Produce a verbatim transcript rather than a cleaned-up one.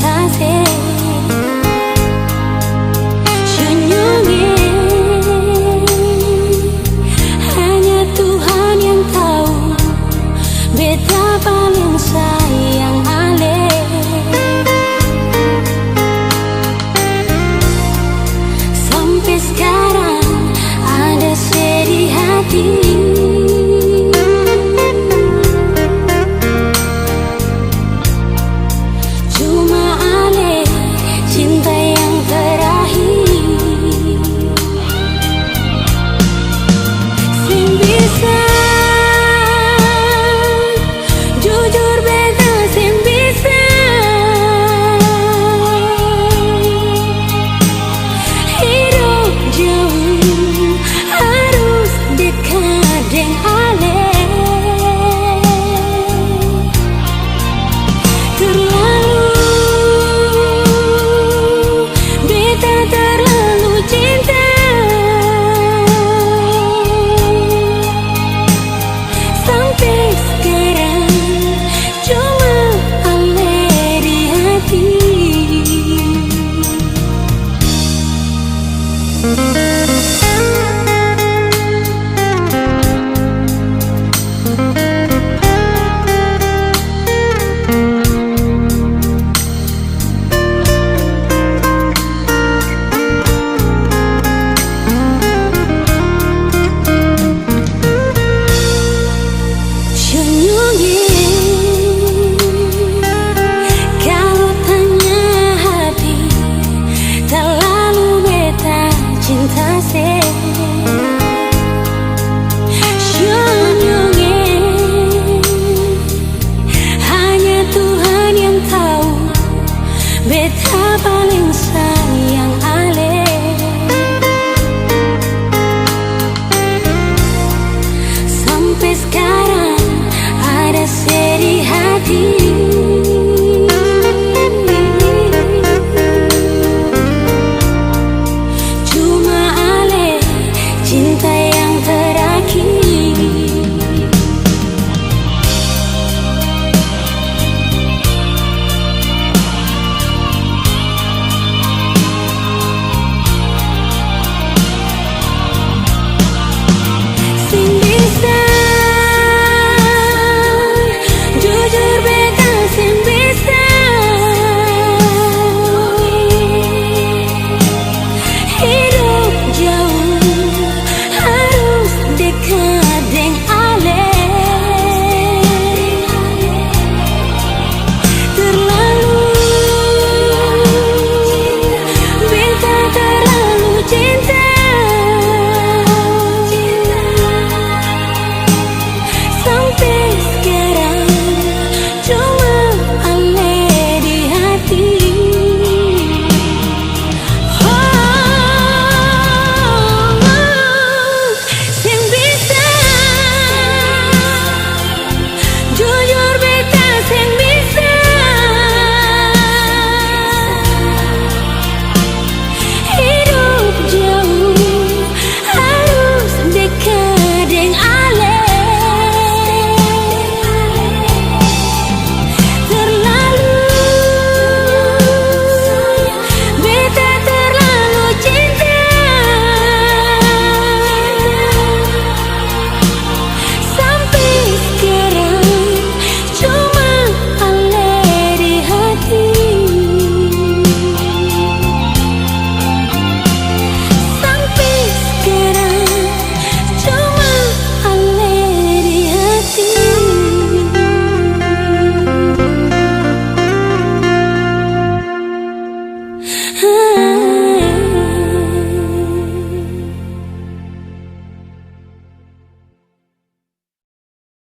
Tase, senyum, eh, hanya Tuhan yang tahu, beta paling sayang ale. Sampe skarang ada se di hati. Cuma ale cinta yang terakhir. Seng bisa, jujur beta seng bisa. Hidop jauh harus dekat deng ale. Terlalu, beta terlalu cinta. Sampe skarang cuma ale di hati. Senyum, eh, kalo tanya hati, talalu beta cinta se. Senyum, eh, hanya Tuhan yang tahu, beta paling sayang.